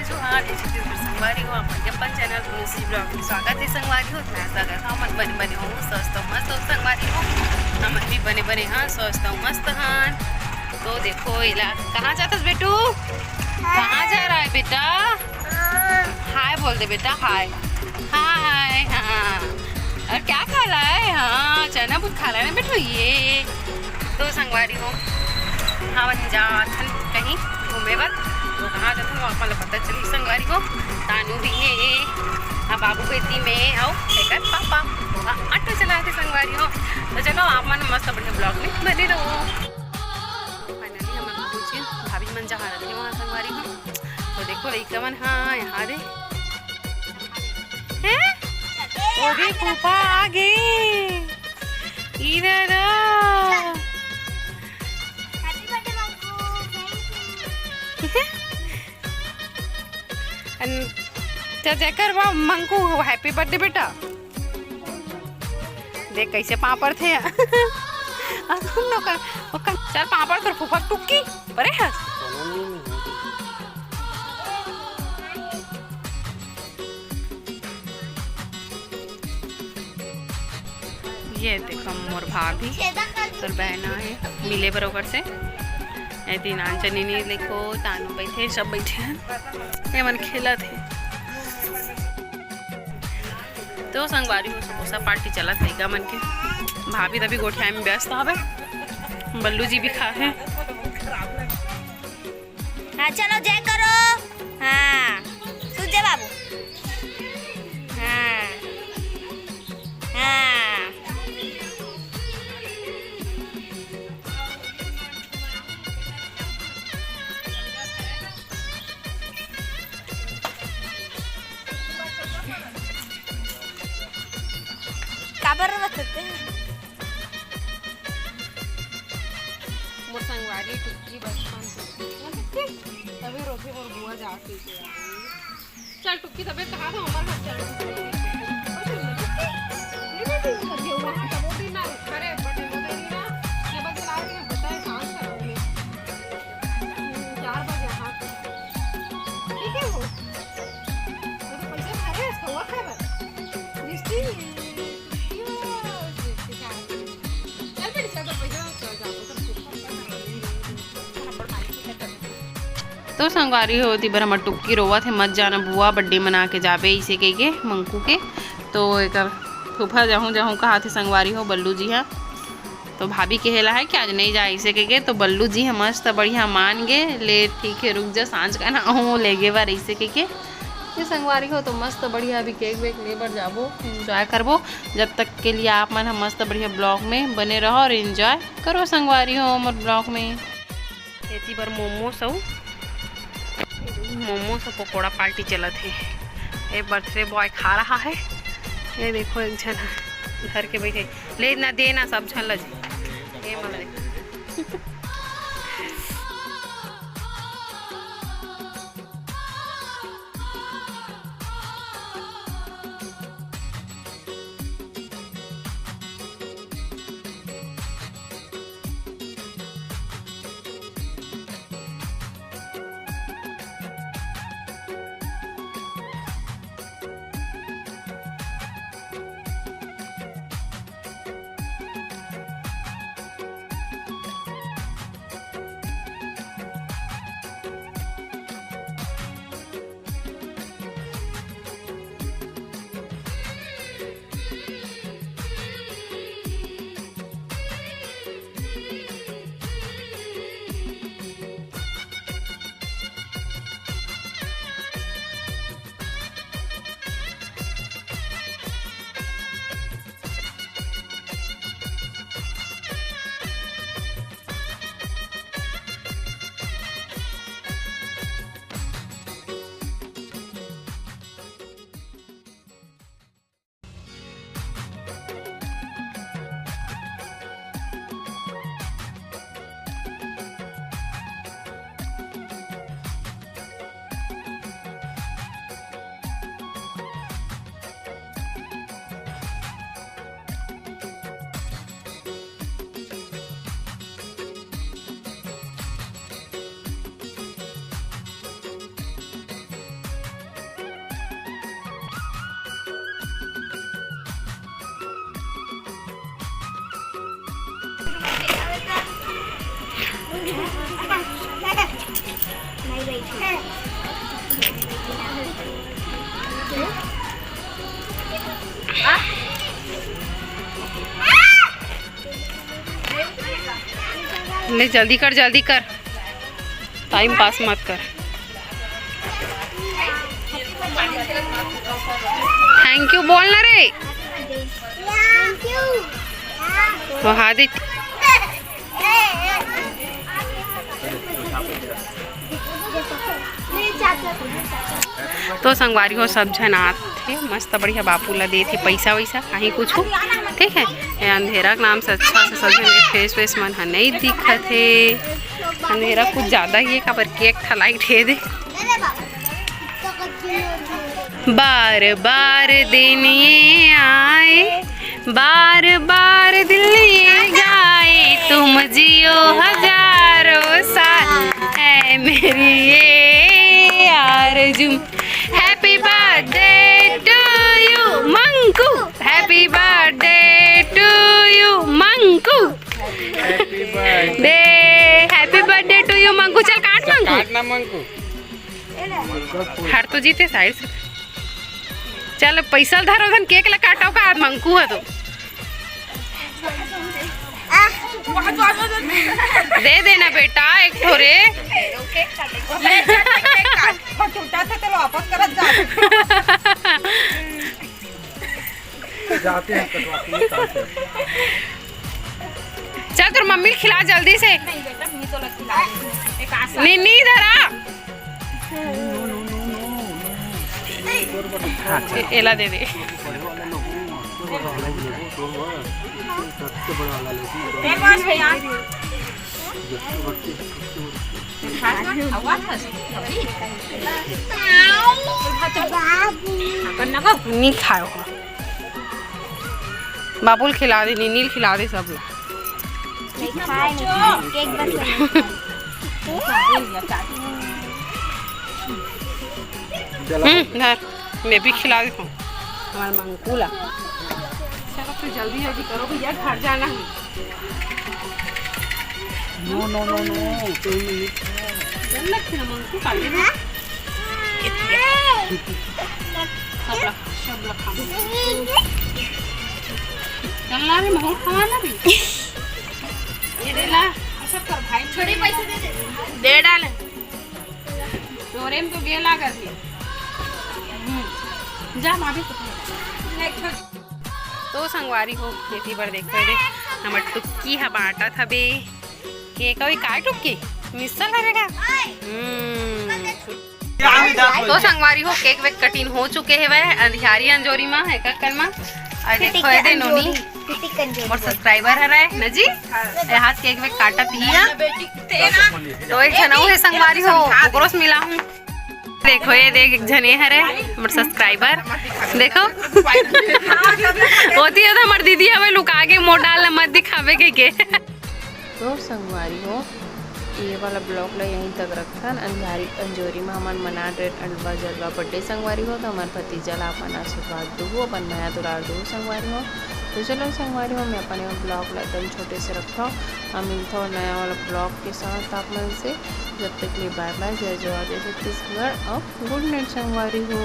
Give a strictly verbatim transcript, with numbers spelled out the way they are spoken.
जोहार, जय छत्तीसगढ़ संगवारी हो, आप मन के अपन चैनल तुलसी ब्लॉग में स्वागत है संगवारी हो। मैं स्वागत हूँ, मन बने बने हो, स्वस्थ हो, मस्त हो संगवारी हो। हमन भी बने बने हाँ, स्वस्थ हो, मस्त हाँ। तो देखो एला, कहाँ जाथस बेटू? कहाँ जा रहा है बेटा? हाय बोल दे बेटा, हाय। हाय, हाँ। और क्या खा रहा है? हाँ, चना बुट खा रहा है ना बेटू, ये। तो संगवारी हो, हमन जाथन कहीं घूमे बर, तो कहाँ जाथन वो आप मन ला पता चलही संगवारी हो। तानू भी है, अब बाबू बेटी में आओ, एकर पापा, वो ऑटो चलाथे संगवारी हो। तो चलो आप मन मस्त बढ़िया ब्लॉग में बने रहो। फाइनली हमन पहुँचे, भाभी मन जहाँ रथे वहाँ संगवारी हो। तो देखो लइका मन, हाँ यहाँ रे, हैं? ओरे फूफा आ गे। इधर आ। अन-, चल जय कर बा मंकू, हैप्पी बर्थडे बेटा। देख कैसे पाँव परथे। अउ सुन न ओकर, ओकर, चल पाँव पर तोर फूफा टुक्की परे हस। ये देखो मोर भाभी, तोर बहन आए मिले बर ओकर से। ए तीन आन चनी नी देखो, तानू बैठे, सब बैठे हैं, ये मन खेलत हे। तो संगवारी हो, समोसा पार्टी चलत हे का मन के। भाभी तभी गोठिया में व्यस्त हवे, बल्लू जी भी खा है। हाँ, चलो जय करो। हाँ, सुन जय बाबू। हाँ, हाँ। काबर रोवत होते? मोर संगवारी टुक्की बचपन से। तभी रोथे मोर बुआ जाके। चल टुक्की, तबे कहा था हमारे घर चल टुक्की। नहीं, नहीं, नहीं, नहीं, वहाँ तब वो दिन ना, अरे, बटे, बटे, ना, ये बजे ला रही है, बताए, कहाँ से आओगे? चार बजे, हाँ। ठीक है वो। वो तो पैसा खा रहे हैं, इसका हुआ खा रहा है। मिष्टी, टुक्की, वो, चल, फिर इसका तो पैसा, चल, जाओ, तो तो संगवारी हो, ओती बर हमर टुक्की रोवत हे, "मत जाना बुआ, बर्थडे मना के जाबे," अइसे कहिके मंकू के। तो एकर फूफा जाहूँ जाहूँ कहाथे संगवारी हो बल्लू जी ह। तो भाभी कहेला हे कि आज नइ जाय अइसे कहिके। तो बल्लू जी ह मस्त बढ़िया मान गे, "ले ठीक हे, रुक जा, सांझ कन आहूँ लेगे बर," अइसे कहिके। ये संगवारी हो तो मस्त बढ़िया अभी केक वेक ले बर जाबो, एंजॉय करबो। जब तक के लिए आप मन ह मस्त बढ़िया ब्लॉग में बने रहो और एंजॉय करो संगवारी हो हमर ब्लॉग में। एती बर मोमोस अउ मोमोस अउ पकोड़ा पार्टी चलत हे। ये बर्थडे बॉय खा रहा है। ये देखो एक झन धर के बैठे, ले ना दे ना सब झन ल। ये मन ले। ले जल्दी कर, जल्दी कर, टाइम पास मत कर। थैंक यू बोल ना रे। वो हादी। तो संगवारी हो, सब झन आथे, मस्त बढ़िया बापू ला देथे पैसा वैसा, कहीं कुछ, ठीक है। ये अंधेरा के नाम से अच्छा से सब झन के फेस वेस मन ह नहीं दिखत हे। अंधेरा कुछ ज्यादा ही है, काबर के एक ठा लाइट हे दे। बार बार दिन ये आए, बार बार दिल ये गाए, तुम जियो हजारों साल, है मेरी ये आरज़ू। Happy birthday to you Manku, happy birthday to you Manku. Happy birthday। Happy birthday to you Manku. चल काट मंकू। काट ना मंकू। हर तो जीते साइड से। चल पैसा ल धरो धन, केक ला काटो का, आज मंकू है तो। दे देना बेटा एक ठो रे। ले जा, केक काट। और टूटा था, चलो वापस करत जा। जाते हैं कटवा के, निकालते हैं। चल तोर मम्मी ल खिला जल्दी से। नहीं बेटा, मैं तो लग खिला दूंगी। एक आशा। नीनी इधर आ। ए-, एला दे दे। तेल मास भैया। नी खायो हो। बाबू ल खिला दे, नीनी ल खिला दे, सब ला। हम्म, धर, मैं भी खिला देता हूँ हमारे मंकू ला। चलो, फिर जल्दी जल्दी करो भैया, घर जाना है। नो, नो, नो, नो, कोई नहीं। जल्दी खिला मंकू, खा ले। सब ला, सब ला खा। चल ना रे, महूँ खा ना भी। ये दे ला। सब कर भाई, थोड़े पैसे दे दे। दे डाले। तोरे में तो गेला कर ली। हम्म। जा, माँ भी कुछ नहीं। तो संगवारी हो, खेती बर देख दे, हमर टुक्की ह बांटत हबे। के कभी काय टुक्की? मिसल हरे का? हम्म। तो संगवारी हो, केक वेक कटिंग हो चुके हे वह, अंधियारी अंजोरी मा है, कक्कन मा। और देखो, ये दे नोनी, मोर सब्सक्राइबर हरे, न जी? ये हाथ केक वेक काटत ही है। तो एक झन अउ हे संगवारी हो, ओकरो से मिला हूँ। देखो, ये देख, एक झन ये हरे, हमर सब्सक्राइबर। देखो। होती है तो हमर दीदी हमें लुका के मोर डाल मत दिखावे के, के। तो संगवारी हो, ये वाला ब्लॉग ला यहीं तक रखथन। अंधारी अंजोरी में हमन मना डरेन अलवा जलवा बर्थडे संगवारी हो, तो हमर भतीजा ला अपन आशीर्वाद दुहू, अपन मया दुलार दुहू संगवारी हो। तो चलो संगवारी हो, मैं अपन ये ब्लॉग ला एकदम छोटे से रखथव। हम मिलथव नया वाला ब्लॉग के साथ आप मन से। जब तक ले बाय बाय, जय जोहार, जय छत्तीसगढ़ और गुड नाइट संगवारी हो।